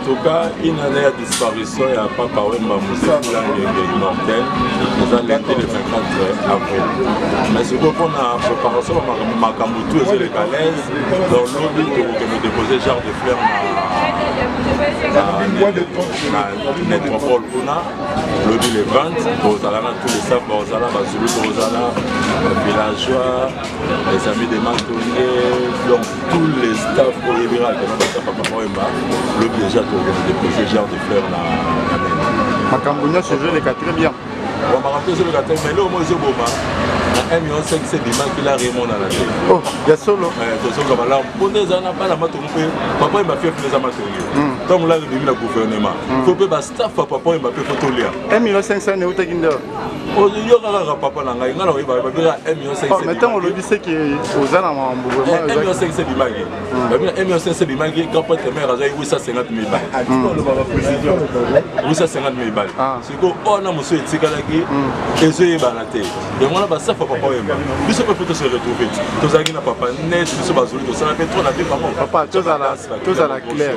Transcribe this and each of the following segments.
Tout cas, une année ya disparition ya Papa Wemba Mzee Ngenge immortel eza lundi le 24 avril. Mais sikoyo mpona préparation ya makambo tout ezoleka l'aise, donc lobi tokokende déposer genre de fleur na métropole kuna lobi le 20. Tozala na tous les staff, bazala bazulu, tozala villageois, les amis de Matonge, donc tous les staff oyebi kaka kena bastaff ya Papa Wemba. Lobi déjà tokokende déposer genre de fleur na Makambo nyonso ezoleka très bien. Bon, makambo ezoleka te, mais eloko moko ezoboma na 1 million 5 ebimaki, lari emonana te. Oh, ya solo? Tozoka malamu mpo nde eza na bana Matongo mpe Papa Wemba, fief eza Matonge. Ntango lari ebimi na gouvernement, faut mpe bastaff ya Papa Wemba mpe faut tolia. 1 million 500 eutaki nde? Oyoka kaka, papa na ngai, ngai na oyeba babika 1 million 5. Mais ntango olobi seke oza na makambo. 1 million 5 ebimaki, babi na 1 million 5 ebimaki, grand prêtre maire azwaki 850 000 balles, 850 000 balles. Sikoyo oyo na mosusu etikalaki ezoyebana te. Yango wana bastaff ya Papa Wemba, biso mpe faut tose retrouve. Tozalaki na papa net, biso bazoli tosala mpe trop na vie bango. Papa, tozala clair, tozala clair,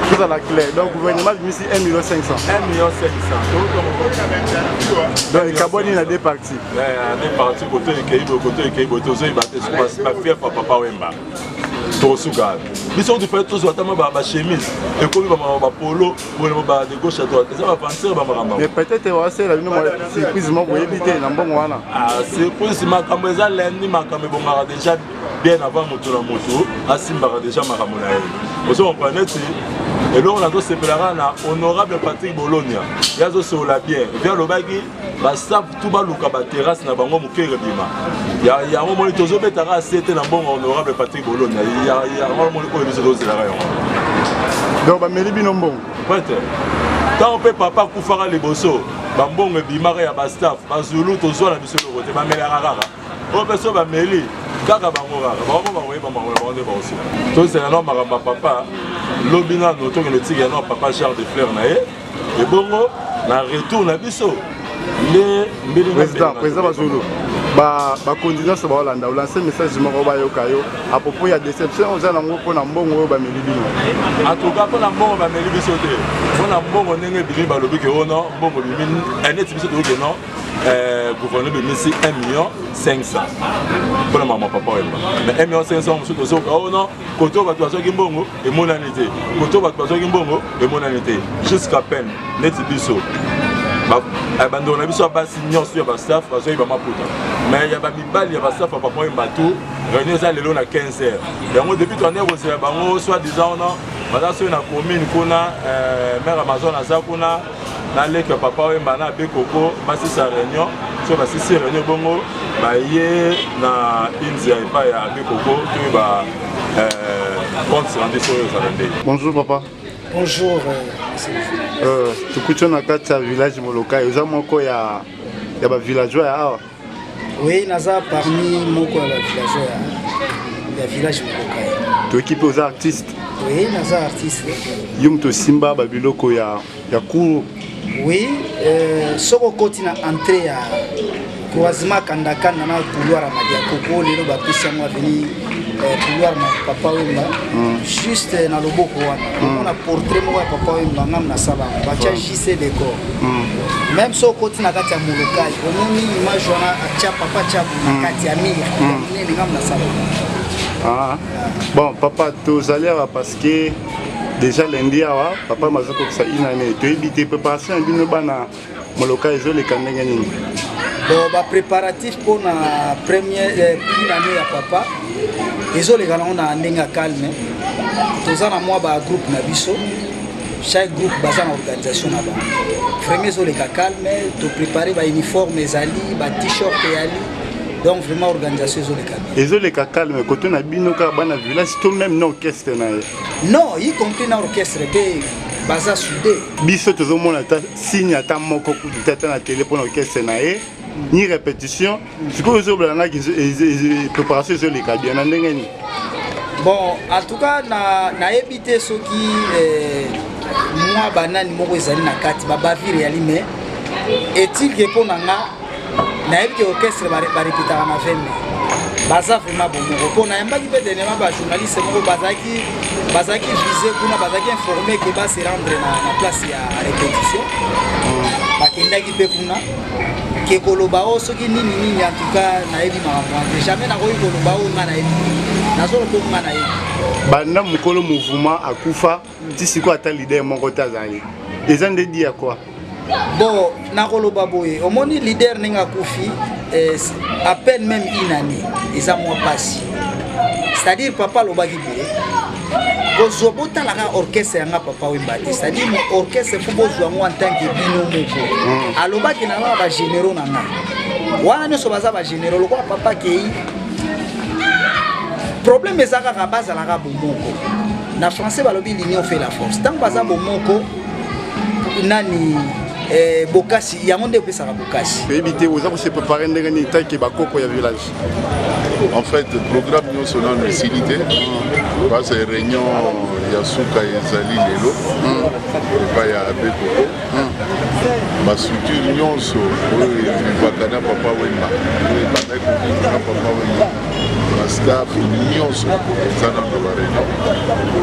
tozala clair. Donc gouvernement bimisi 1 million 500? 1 million 500. Donc ekabwani na deux parties? Deux parties, koto ekei boye, koto ekei boye, tozoyeba te. Bafief ya Papa Wemba, tokosuka biso kutu fai tozwa ata mwa bachemise, ekomi bamama bapolo boye de gauche à droite, eza baventure bamakambo. Mais peut-être wasela bino surprise moko boyebi te na mbongo wana. Surprise, makambo eza lundi, makambo ebongaka déjà bien avant. Moto na moto asimbaka déjà makambo na ye, ozo comprendre. Neti eloko nazosepelaka na honorable Patrick Bolonia, ye azosolola bien. Et puis alobaki bastaff tout baluka baterrasse na bango mokere bima yango. Moni tozobetaka ase te na mbongo honorable Patrick Bolonia, yango moni oyo biso tozelaka yango. Donc bameli bino mbongo? Prêtre, ntango mpe papa akufaka liboso, bambongo ebimaka ya bastaff bazulu, tozwa na biso eloko te. Bamelaka kaka oyo mpe so bameli kaka bango, kaka bango bakoyeba makambo na bango nde bakosuka. Tozela nao makambo ya papa lobi nano, tokende otikela nao papa genre de fleur na ye, ebongo na retour na biso nde mbeli. Président Bazulu, bakonzi nyonso baolanda, olance message moko bayoka yo à propos ya déception oza nango mpona mbongo oyo bameli bino. En tout cas, mpona mbongo bameli biso te, mpona mbongo ndenge ebimi, balobi ke ono mbongo ebimi neti biso toyoke non, gouvernement bimisi 1 million 500 mpona mama Papa Wemba. Mais 1 million 500 mosusu tozoka o non, koto bato bazwaki mbongo emonani te, koto bato bazwaki mbongo emonani te. Jusqu'à peine neti biso bandeko na biso ya basi nyonso ya bastaff bazwaki bamaputa, mais ya bamibali ya bastaff ya Papa Wemba tout, réunion eza lelo na 15 heures. Yango depuis toande kozela bango, soit disant wana baza soki na commune kuna, maire Amazon aza kuna na leki ya Papa Wemba na abe koko, basisa réunion. So basisi réunion, bongo baye na inzi ya epai ya abe koko, toyeba compte rendu soki ezala nde. Bonjour papa. Bonjour. Tokuti na kati ya village Molokai, eza moko ya bavillageois ya awa? Oui, naza parmi moko ya bavillageois ya village Molokai. Toyoki mpe oza artiste? Oui, naza artiste. Yo moto osimba babiloko ya cour? Oui, soki okoti na entrée ya croisement Kandakanda na couloir ya Madiakoko, lelo bapesi yango avenue couloir na Papa Wemba, juste na loboko wana omona portrait moko ya Papa Wemba, ngam nasala yango, batya JC Décor. Même soki okoti na kati ya Molokai, omoni image wana atya papa Tyabu na kati ya mur ya monene, ngam nasala yango. Ah. Bon papa, tozali awa parce que déjà lundi awa papa mazokokisa une année. Toyebi te préparation ya bino bana Moloka ezoleka ndenge nini? Bon, bapréparatif mpona première une année ya papa ezoleka nango na ndenge ya calme. Toza na mwa bagroupe na biso, chaque groupe baza na organisation na bango. Vraiment ezoleka calme, toprépare bauniforme ezali, ba-t-shirt eyali, donc vraiment organisation ezoleka bien. Ezoleka calme koto na bino kaka bana village to même na orchestre na ye? Non, y compris na orchestre mpe baza soudé. Biso tozomona ata signe ata moko kutu te, ata na télé mpona orchestre na ye, ni répétition. Sikoyo ozobela ngaki préparation ezoleka bien na ndenge nini? Bon, en tout cas nayebi te soki mwa banani moko ezali na kati babavire yali, mais est-il ke mpo na nga nayebi ke orchestre barépétaka na 20 mai. Baza vraiment bomoko mpo nayambaki mpe dernièrement bajournaliste moko bazalaki bazalaki vise kuna, bazalaki informé ke ba se rendre na place ya répétition. Bakendaki mpe kuna ke koloba o soki nini nini. En tout cas, nayebi makambo wana te. Jamais nakoki koloba oyo nga nayebi, nazoloba oyo nga nayebi. Banda mokolo mouvement akufa ti sikoyo, ata leader moko te azali. Eza nde dia quoi? Bon, nakoloba boye, omoni leader ndenge akufi à peine même une année, eza mwa pasi. C'est-à-dire papa alobaki boye: kozwa, botalaka orchestre yanga Papa Wemba te, c'est-à-dire orchestre fo bozwa yango en tant que bino moko. Alobaki na nga na bagénéraux na nga wana nyonso baza bagénéraux lokola papa akei. Problème eza kaka bazalaka bomoko. Na français balobi: "L'union fait la force." Ntango baza bomoko, nani bokasi yango nde epesaka bokasi. Toyebi te oza kose préparer ndenge nini take bakoko ya village. En fait, programme nyonso nano esili te parce réunion ya suka ezali lelo epai ya abbé Koko. Bastructure nyonso oyo evivaka na Papa Wemba, oyo ebandaki kovivre na Papa Wemba, bastaff nyonso eza nano na baréunion.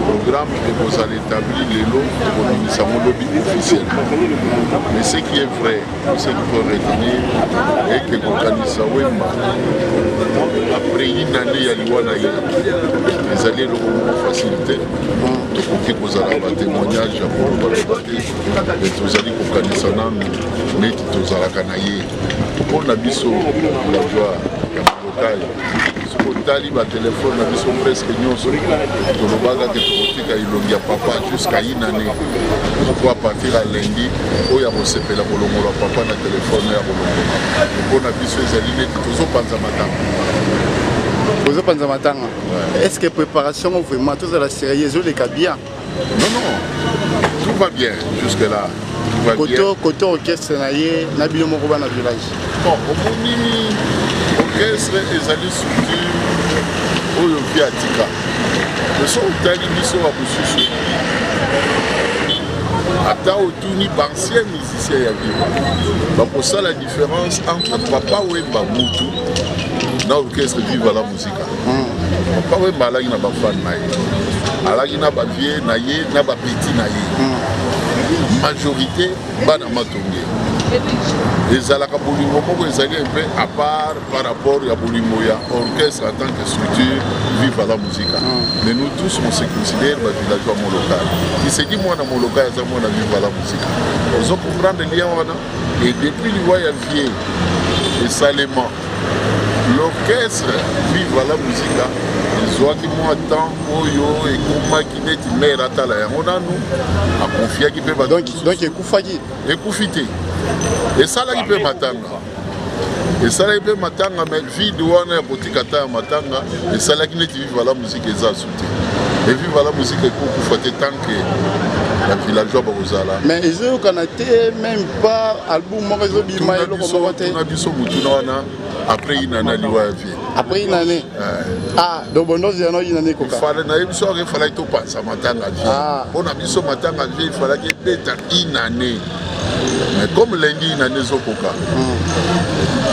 Programme ekozala établi lelo, tokobimisa yango lobi officiellement. Mais ce qui est vrai, ce qu'il faut retenir est que kokanisa Wemba après une année ya liwa na ye ezali eloko moko facile te. Tokoki kozala batémoignage ya kolobaloba te, me tozali kokanisa nanu neti tozalaka na ye. Mpo na biso villageois ya Molokai, soki otali batelefone na biso presque nyonso, tolobaka ke tokotika elongi ya papa jusqu'à une année moko. À partir ya lundi oyo akosepela kolongola papa na telefone oyo akolongola. Mpo na biso ezali neti tozopanza matanga. Ozopanza matanga. Est ce que préparation vraiment, tozala sérieux, ezoleka bien? Non, tout va bien jusque là, tout va côté bien. Côté orchestre na ye na bino moko bana village? Bon, omoni, orchestre ezali structure oyo vieux atika. So otali biso ya mosusu, ata otuni baancien musicien ya Viva, bakosala différence entre Papa Wemba mutu na orchestre Viva la Musica. Papa Wemba alaki na bafan na ye, alaki na bavieux na ye na bapetits na ye, majorité bana Matonge. Ezalaka bolingo moko ezali un peu à part par rapport ya bolingo ya orchestre en tant que structure Viva la Musica. Mais nous tous, on se considère bavillageois Molokai. Tiseki mwana Molokai aza mwana Viva la Musica. Ozo comprendre lien wana? Et depuis liwa ya vieux esalema, l'orchestre Viva la Musica ezwaki mwa temps oyo ekomaki neti maire atala yango nanu, akonfiaki mpe bato. Donc ekufaki? Ekufi te, esalaki mpe matanga, esalaki mpe matanga, mais vide wana ya kotika ta ya matanga esalaki neti Viva la Musica eza su te. E Viva la Musica ekokufa te tant que bavillageois bakozala. Mais ezoyokana te, même pas album moko ezobima, eloko moko te. Tuna biso motuna wana après une année liwa ya vieux. Après une année? Ah, donc bondozi yana une année ekoka. Fale nayebi so aka efalaki topanza matanga vieux. Mpo na biso matanga vieux efalaki ebeta une année, mais comme lundi une année ezokoka,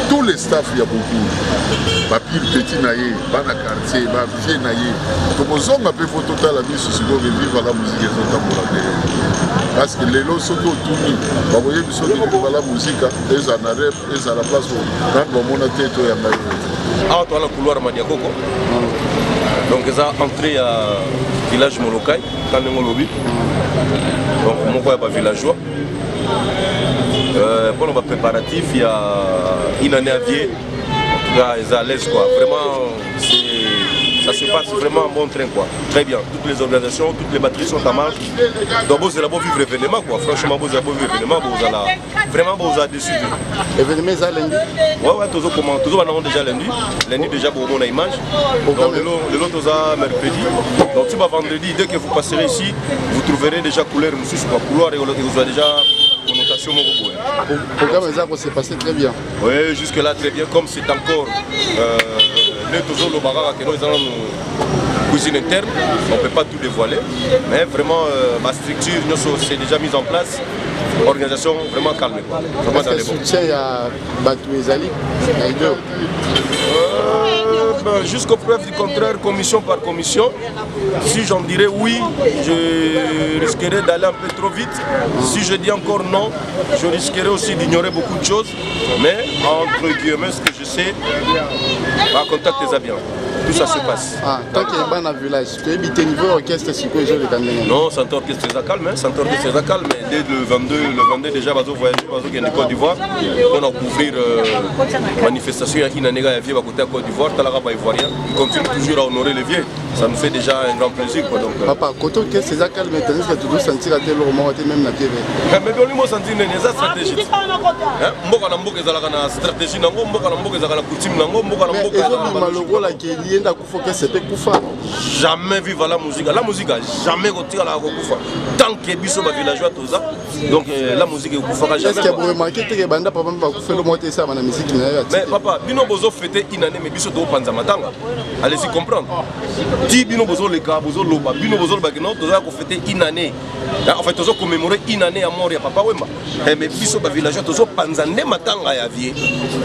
tous les staff ya Bokul, bapire petit na ye, bana quartier, bavieux na ye, tokozonga mpe fo totala biso sikoyo ke Viva la Musica ezotambola ndenge. Parce que lelo soki otuni, bakoyebi soki Viva la Musica ezala na rep, ezala place nanu bamona te toyanga yo. Awa toza na couloir Madiakoko, donc eza entrée ya village Molokai. Ka ndenge olobi, donc moko ya bavillageois mpona bapréparatif ya une année à vieux, en tout cas eza à l'aise quoi. Vraiment, c'est ça se passe vraiment en bon train quoi, très bien. Toutes les organisations, toutes les batteries sont en marche. Donc bozela, bovivre événement quoi. Franchement, bozela, bovivre événement, bozala vraiment, bozala déçu te. Événement eza lundi? Ouais, tozo comment, tozo bana déjà lundi. Lundi déjà bomona image. Donc lelo lelo toza mercredi. Donc tu vas vendredi, dès que vous passerez ici, vous trouverez déjà couleur mosusu quoi, couloir et vous déjà connotation moko boye. Programme eza kose passer très bien? Oui, jusque là très bien. Comme c'est encore ne tozoloba kaka keno eza nanu cuisine interne, on peut pas tout dévoiler, mais vraiment ma structure nyonso c'est déjà mise en place, organisation vraiment calme quoi, vraiment dans les bons. Soutien ya bato ezali na idée? Ben, jusqu'aux preuves du contraire, commission par commission. Si j'en dirais oui, je risquerais d'aller un peu trop vite. Si je dis encore non, je risquerais aussi d'ignorer beaucoup de choses. Mais entre guillemets, ce que je sais, par contact eza bien. Tout ça se passe. Ah, tant que bana village, toyebi te niveau orchestre sikoyo ezoleka ndenge. Non, santé orchestre eza calme, hein. Santé orchestre eza calme. Dès le 22, le 22 déjà, bazo voyager, bazo kende Côte d'Ivoire pour couvrir manifestation ya inanega ya vieux côté Côte d'Ivoire, talaka ba Ivoirien. Ils continuent toujours à honorer les vieux. Ça nous fait déjà un grand plaisir, quoi. Donc, papa, côté orchestre eza calme, tandis que tozosentir te eloko moko te, même na TV. Mais bolimo sentir nini? Eza stratégie. Hein? Mboka na mboka ezalaka na stratégie nango, mboka na mboka ezalaka na coutume nango, mboka na mboka ezobima lokola ke ye nde akufa, orchestre mpe kufa. Jamais. Viva la musique, la musique jamais kotikalaka kokufa tant que biso bavillageois toza. Donc la musique ekufaka jamais. Est-ce que boremarquer te ke banda papa mpe bakufa, eloko moko te esalama na musique na ye? Mais papa, bino bozofêter une année, mais biso tokopanza matanga. Allez-y comprendre. Ti bino bozoleka, bozoloba, bino bozoloba ke non, toza kofêter une année, en fait tozo commémorer une année ya mort ya Papa Wemba. Mais biso bavillageois tozopanza nde matanga ya vieux.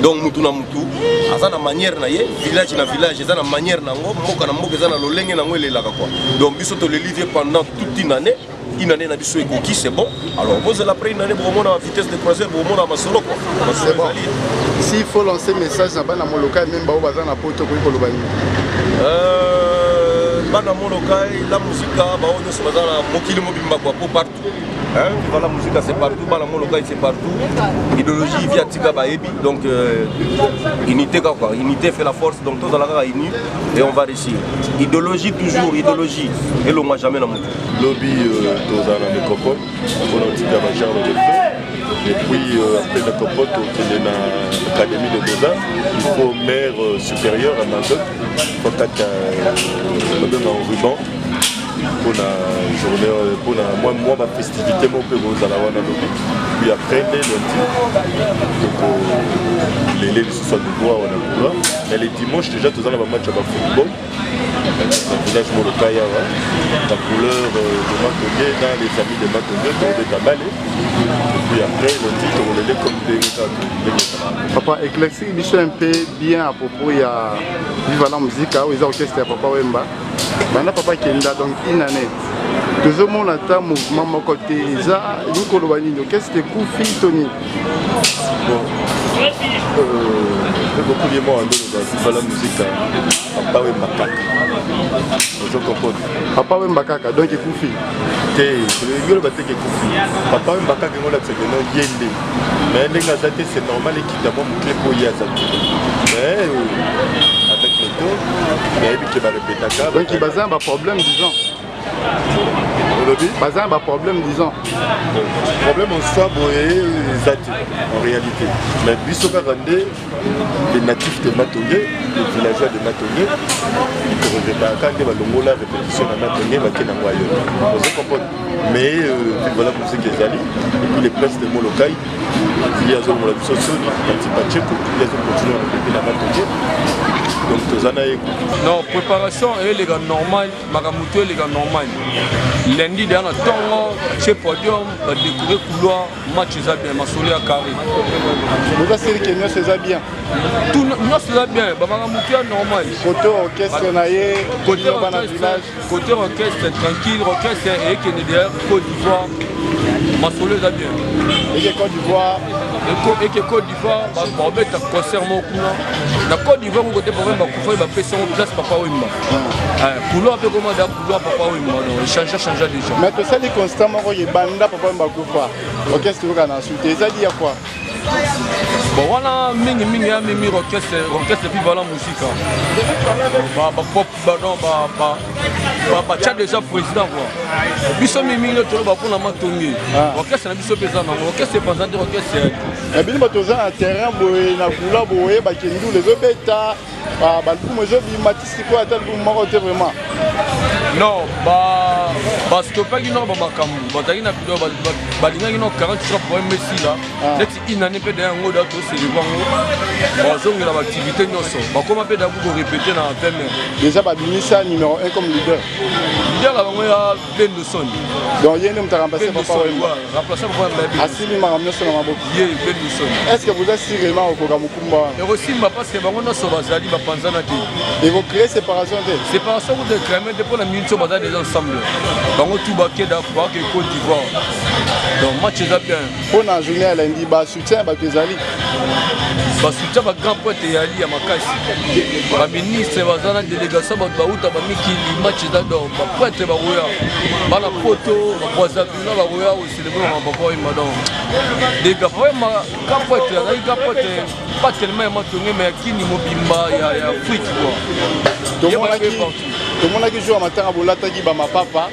Donc mutu na mutu aza na manière na ye, village na village eza na manière nango, mboka na mboka eza na lolenge nango elelaka, quoi. Donc biso toleli vieux pendant toute une année. Une année na biso ekoki, c'est bon. Alors bozela, après une année bokomona vitesse de croisière, bokomona masolo, quoi. Masolo. C'est bon. S'il faut lancer message na bana Molokai, même bao baza na Poto, koki koloba nini? Bana Molokai, la musique, bao nyonso baza na mokili mobimba, quoi, po partout, hein, voilà, musique c'est partout, bana Molokai c'est partout. Idéologie via tika bayebi. Donc unité kaka, unité fait la force. Donc tozala kaka uni et on va réussir. Idéologie toujours, idéologie elongwa jamais na motu. Lobi tozala na métropole mpona kotika bagenre de feu et puis après métropole tokende na Académie de Beaux-Arts. Il faut maire supérieur Amazon faut kata babenga ruban mpona journée, mpona mwa bafestivité moko mpe kozala wana lobi. Puis après nde lundi tokolele lisusu ya nouveau awa na couloir. Mais le dimanche déjà toza na bamatch ya bafootball na village Molokai awa na couleur de Matonge, na les amis de Matonge, tokobeta bale. Et puis après lundi tokolele comme ndenge kaka ndenge ezalaka. Papa, éclaircir biso un peu bien à propos ya Viva la Musique oyo eza orchestre ya Papa Wemba. Banda papa kenda, donc une année, tozomona ata mouvement moko te. Eza elingi koloba nini? Orchestre ekufi to nini? Bon, beaucoup mwa ndoloba Viva la Musique, Papa Wemba kaka, ozo comprendre? Papa Wemba kaka, donc ekufi? Te, elingi oloba teke ekufi. Papa Wemba kaka yango olakisaka no ye nde, mais ndenge aza te, c'est normal ekita mwa moke mpo ye aza te. Mais avec le temps nayebi ke barepetaka. Donc baza na baproblème, disons? Olobi? Baza na baproblème, disons? Problème en soi boye eza te en réalité, mais biso kaka nde les natifs de Matonge, les villageois de Matonge, toregretaka nde balongola répétition na Matonge, bake nango ayo, ozo comprendre? Mais voilà, musique ezali. Et puis les princes de Molokai, ye azolongola biso soni, Pati Pacheko, ye azocontinue répéter na Matonge, donc toza na ye. Non, préparation eleka normal, makambo to eleka normal. Lundi deya na ntongo tie podium, badécorer couloir, match eza bien, masolo ya carré. Boza sûr ke nyonso eza bien? Tout, nyonso eza bien, bamakambo to ya normal. Côté orchestre na ye? Côté bana village? Côté orchestre tranquille, orchestre ekende derrière Côte d'Ivoire, masolo eza bien. Eke Côte d'Ivoire? Eke Côte d'Ivoire, babeta concert moko kuna na Côte d'Ivoire. Kote papa bakufa, bapesi yango place Papa Wemba, couloir mpe koma da couloir Papa Wemba. Donc change, change déjà. Mais tosali constat moko, ebanda papa Wemba kufa, orchestre oyoka na su te. Ezali ya quoi? Bon, wana mingimingi ya mimi orchestre Viva la Musique batya déjà président, quoi. Biso mingimingi toloba mpona Matonge, orchestre na biso mpe eza nango orchestre epanza te, orchestre. Bino bato oza na terrain boye na kula boye, bakendula ezobeta, balukumu ezobima, ti sikoyo ata lukumu moko te vraiment. Non, ba Bastopaki noko bamakambo bazalaki na bilo, balingaki noko 40 jours problème esila. Neti une année mpe daya yango da toselebwa yango, bazongela baactivité nyonso, bakoma mpe daku korépéter na 20 mai. Déjà babimisa numéro 1 comme leader? Leader na bango ya Bendoson. Donc ye nde moto aremplace Papa Wemba? Remplace Papa Wemba. Asili makambo nyonso na maboko. Ye Bendoson. Est ce que boza sûrement okoka mokumba wana? Ekosimba, parce que bango nyonso bazali bapanzana te. Ekocréer séparation te? Séparation kuta ecrame te, mpona minute oyo baza déjà ensemble. Bango tout bakeda bake Côte d'Ivoire, donc match eza bien. Mpo na journée ya lundi, basoutien ya bato ezali? Basoutien bagrand pointe eyali ya makasi, baministre baza na délégation, bato bauta bamikili. Match eza, donc baprêtre bakoya, bana Poto, baBrazzaville bakoya kocélébrer mama Papa Wemba. Donc dega Papa Wemba grand prêtre, azalaki grand prêtre pas tellement ya Matonge, mais ya Kini mobimba, ya Afrique quoi. Tomonaki jour ya matanga bolataki bamapapa,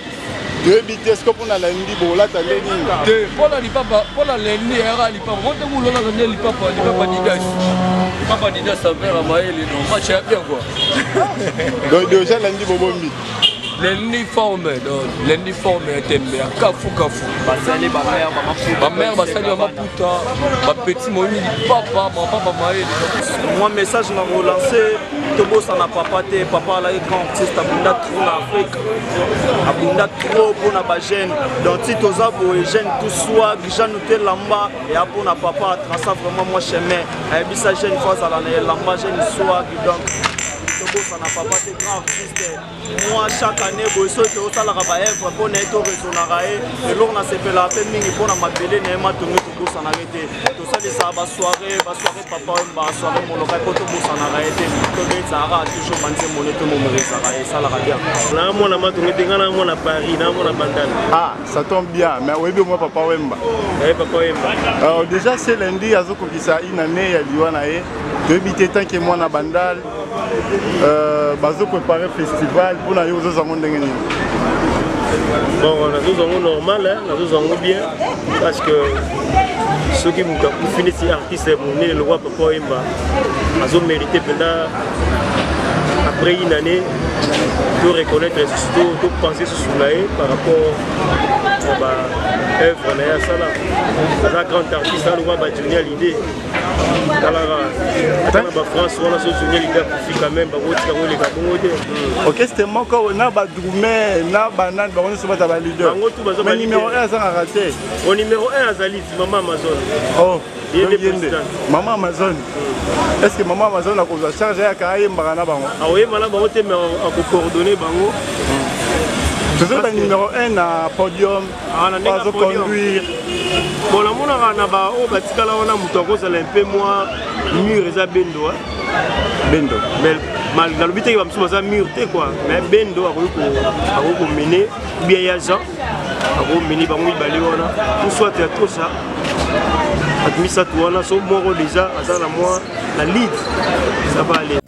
toyebi te siko mpona lundi bolata nde nini? Te, mpona lipapa, mpona lundi eyaka lipapa mo ntango ololaka nde lipapa, lipapa Didas, lipapa Didas avera mayele. Donc match ya bien quoi. Donc déjà lundi bobombi? Lundi forme, donc lundi forme ya tembe ya kafu kafu. Basali bamare bamaputa. Bamare basali bamaputa, bapeti moyini lipapa, mapapa mayele. Moi, message na relancer: tobosana papa te. Papa alaki grand artiste, abunda trop na Afrique, abunda trop mpona bajeune. Donc ti toza boye, jeune tout swag, jeune to elamba eya mpona papa. Atraça vraiment moi chemin, ayebisa jeune fo azala na elamba, jeune swag. Donc tobosana papa te, grand artiste. Moi, chaque année boye, soki tozosalaka baœuvre mpo na ye, toraisonnaka ye. Eloko nasepelaka mpe mingi mpona mabele na ye Matonge, tobosanaka ye te. Tosalisaka basoirée, basoirée Papa Wemba, soirée Molokai, mpo tobosanaka ye te. Tobetisaka toujours banzembo ne, tomemorisaka ye, esalaka bien. Na mwana Matonge te, nga na mwana Paris, na mwana Bandana. Ah, ça tombe bien, mais oyebi omoi Papa Wemba? Naye Papa Wemba. Alors déjà ce lundi azokokisa une année ya liwa na ye. Toyebi te, tant que mwana Bandal, bazopréparer festival mpona yo, ozozwango ndenge nini? Bon, nazozwa yango normal, nazozwa yango bien, parce que soki moto akufi neti artiste monene lokwa Papa Wemba, azomérite mpenza après une année to reconnaître susu, to penser susu na ye par rapport ya ba œuvre na ye asala. Aza grand artiste, alokwa ba Johnny Hallyday. Talaka ata na bafrance wana, so Johnny Hallyday akufi, quand même bakotika yango eleka bongo te. Orchestre moko na badrume na banani, bango nyonso baza baleader. Bango tu baza. Mais numéro 1 azangaka te. O numéro 1 azali Mama Amazon. Oh. Ye nde Donc ye nde présidente. Mama Amazon. Est ce que Mama Amazon akozwa charge ayaka ayembaka na bango? Akoyemba na bango te, mais akocoordonner bango. Tozoyeba numéro 1 na podium. Ah, na ndenge ya podium. Azoconduire. Bon, namonaka na baoyo batikala wana, moto akozala un peu mwa mûr eza Bendo, hein. Bendo. Mais nalobi teke bamosusu baza mûr te quoi, mais Bendo akoki komene bien, ya Jean akomene bango mibale wana, ou soit ya Tosa. Bato misato wana, so moko déjà aza na mwa na lead, ça va aller.